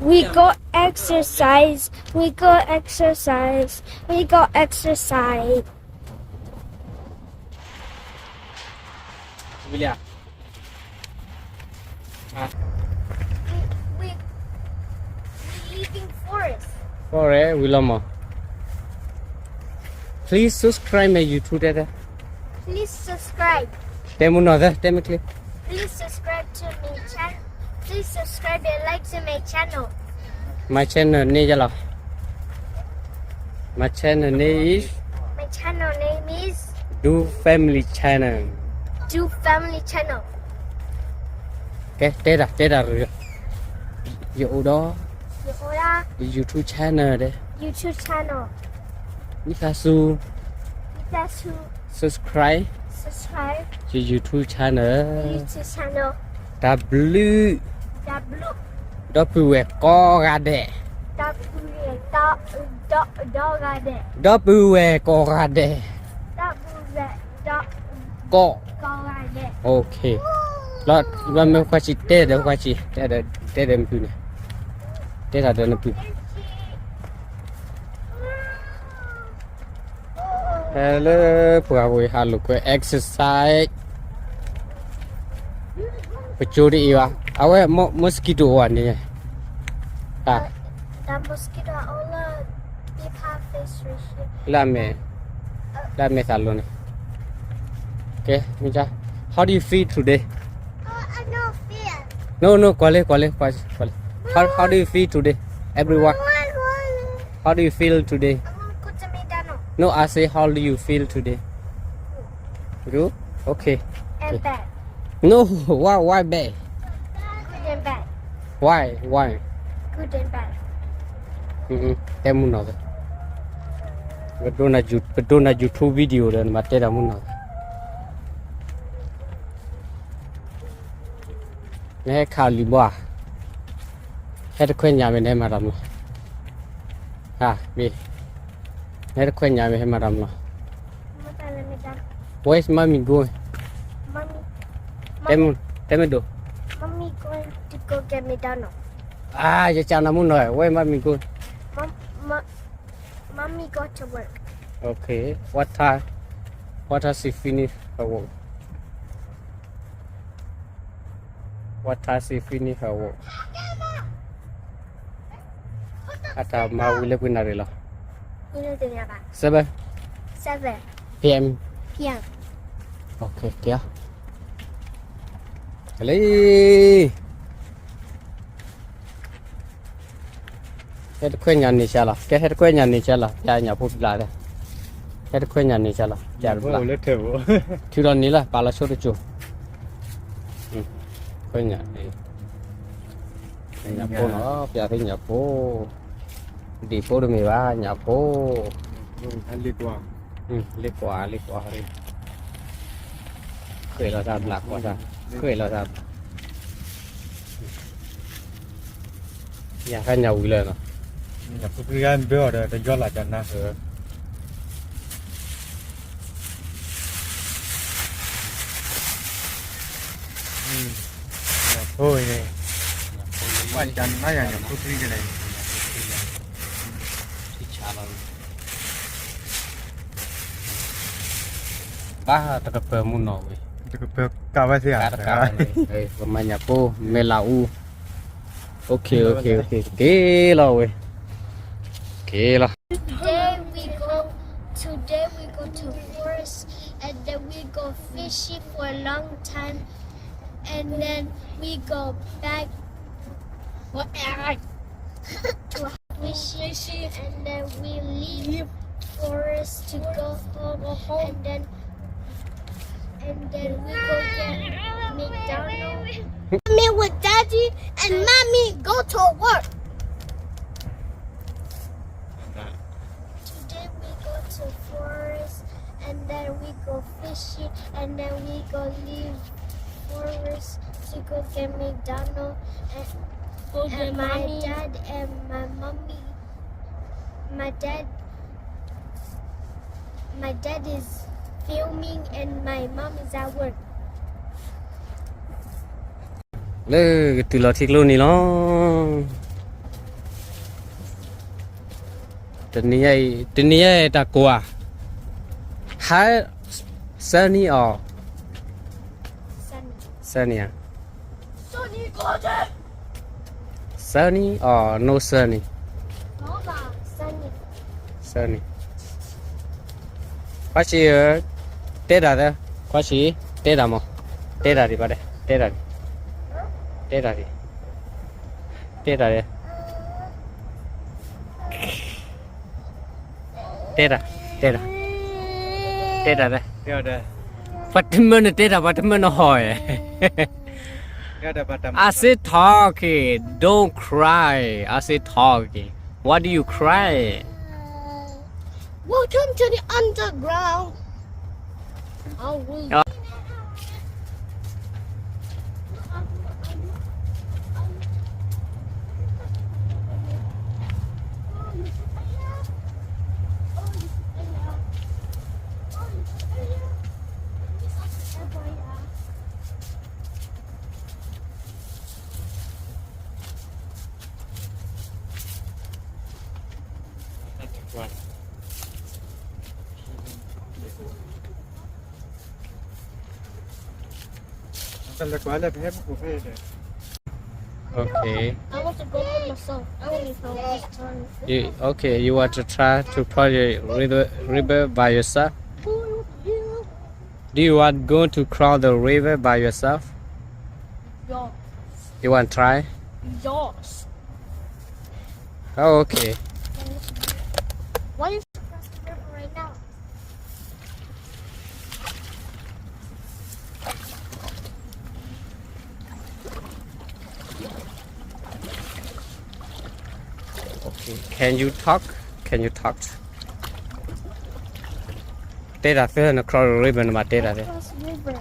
We go exercise. We go exercise. We go exercise. We, we, we leaving forest. Forest, we လီၤမး. Please subscribe my YouTube တဲတဲ. Please subscribe. တဲမုၢ်နီၢ်သၢ တဲမ့ၢ်ချ့. Please subscribe to my channel. Please subscribe and like to my channel. My channel name ယလီၤ. My channel name is, my channel name is Do Family Channel. Do Family Channel. ကဲ တဲတၢ် တဲတၢ်ရၢ, ယအိၣ်ဒီး ယအိၣ်ဒီး YouTube channel ဒီး YouTube channel. မ့ၢ်သးဆူ မ့ၢ်သးဆူ subscribe, subscribe ယ YouTube channel. YouTube channel. တၢ်ဘျုး တၢ်ဘျုး ဒီပုၢ်ဝဲၢ်ကိးဂၤဒဲး. ဒီပုၢ်ဝဲၢ် ဒီ ဒီ ဒီဂၤဒဲး. ဒီပုၢ်ဝဲၢ်ကိးဂၤဒဲး. ဒီပုၢ်ဝဲၢ် ဒီ ကိး ကိးဂၤဒဲး. Okay. လီၤ လီၤမ့ၢ်ခွါဆံး တဲဒီးခွါဆံး တဲဒီး တဲဒီးနပုၢ်န့ၣ် တဲတၢ်ဒီးနပုၢ် ဟဲလၢပှၤဝဲဟးလိာ်ကွဲ exercise ပကၠိတအံၤဘၣ်. အဝဲ mosquito ဝဲန့ၣ် The mosquito all over my face right here. လၢအမဲာ် လၢအမဲာ်သးလိၤန့ၣ်. ကဲ မ့ၢ်ကါ How do you feel today? Oh, I don't feel. No, no, ကွၢ်လၢ ကွၢ်လၢ ကွၢ်လၢ ကွၢ်လၢ. How, how do you feel today? Everyone. How do you feel today? I want to go to McDonald's. No, I say, how do you feel today? Good? Okay. And bad. No, why, why bad? Good and bad. Why, why? Good and bad. တဲမုၢ်နီၢ်သၢ. ပဒိးနၤ YouTube video ဒီး နမၤတဲတၢ်မုၢ်နီၢ်သၢ. နဟဲခးလံာ်ဘီဧါ. ဟဲတခွဲညၣ်မ့ၢ်နဟဲမၤတၢ်မနုၤ. ဟါ မ့ၢ် နဟဲတခွဲညၣ်မ့ၢ်ဟဲမၤတၢ်မနုၤ. Where's mommy going? Mommy, တဲမ့ၢ် တဲမ့ၢ်ဒိၣ်. Mommy going to go get McDonald's. အါ ယကနၣ်မုၢ်နီၢ် Where mommy going? Mom, mom, mommy go to work. Okay. What time? What time she finish her work? What time she finish her work? အတၢ်မၤဝံၤလၢပှဲၤနၣ်ရံၣ်လီၤ. Seven. Seven. P M. P M. Okay, ကဲ. လံ ဟဲတခွဲညၣ်န့ၢ်စၢ်လီၤ. ကဲ ဟဲတခွဲညၣ်န့ၢ်စၢ်လီၤ. ပျၢ်ညၣ်ဖိတဘျီဒီး ဟဲတခွဲညၣ်န့ၢ်စၢ်လီၤ. ပျၢ်တဘျီ ထုးလီၤန့ၢ်လီၤ ပာ်လီၤဆိတစိၤ. ခွဲညၣ် ညၣ်ဖိနီၤ ပျၢ်သ့ညၣ်ဖိ ဒံၣ်ဖိတမ့ၢ်ဘၣ် ညၣ်ဖိ လ့ကွၢ် လ့ကွၢ် ဃဲၣ်လီၤတၢ်ဘျး ကွၢ်တၢ် ဃဲၣ်လီၤတၢ်ဘျး ညၣ်ခါညၣ်ဝံၤလၢနီၤ ညၣ်ဖိတဂၤဘၢအီၤဒီး တယီလၢ်ကနၢ် ညၣ်ဖိန့ၣ် ကွၢ်ကနၣ်ယၤ ညၣ်ဖိတဂၤလဲၣ် ဘၣ်တကပၤမုၢ်နီၢ်ဝဲ တကပၤကးဝဲသ့ၣ်ဧါ ကးတကးဝဲန့ၣ် ပမၤညၣ်ဖိ မဲၢ်လးအူ Okay, okay, okay. က့ၤလီၤဝဲ က့ၤလီၤ Today we go, today we go to forest and then we go fishing for a long time and then we go back to fishing and then we leave forest to go home and then And then we go get McDonald's. Me with daddy and mommy go to work. Today we go to forest and then we go fishing and then we go leave forest to go get McDonald's and, and my dad and my mommy, my dad My dad is filming and my mom is at work. လၢကတုၤလီၤထံကျိနံၤလီၤ. တနံၤညါအံၤ တနံၤညါအံၤတၢ်ကိၢ်ဧါ, ဟါ, sunny or, sunny, sunny, or no sunny, sunny. ခွါဆံး, တဲတၢ်သၢ, ခွါဆံး, တဲတၢ်မး, တဲတၢ်ဒံးဘၣ်ဒဲး, တဲတၢ်ဒံး, တဲတၢ်ဒံး, တဲတၢ်ဒံး, တဲတၢ်, တဲတၢ်, တဲတၢ်သၢ, ပှၤတမၢနတဲတၢ် ပှၤတမၢနဟီၣ်ဧါ. I say talking, don't cry. I say talking. Why do you cry? Welcome to the underground. How will you? Okay. I want to go by myself. I want to go this time. You, okay, you want to try to cross the river, river by yourself? Do you want go to cross the river by yourself? Yes. You want try? Yes. Oh, okay. Why you cross the river right now? Okay, can you talk? Can you talk? တဲတၢ်သၢ န cross the river နမၤတဲတၢ်သၢ. Cross river.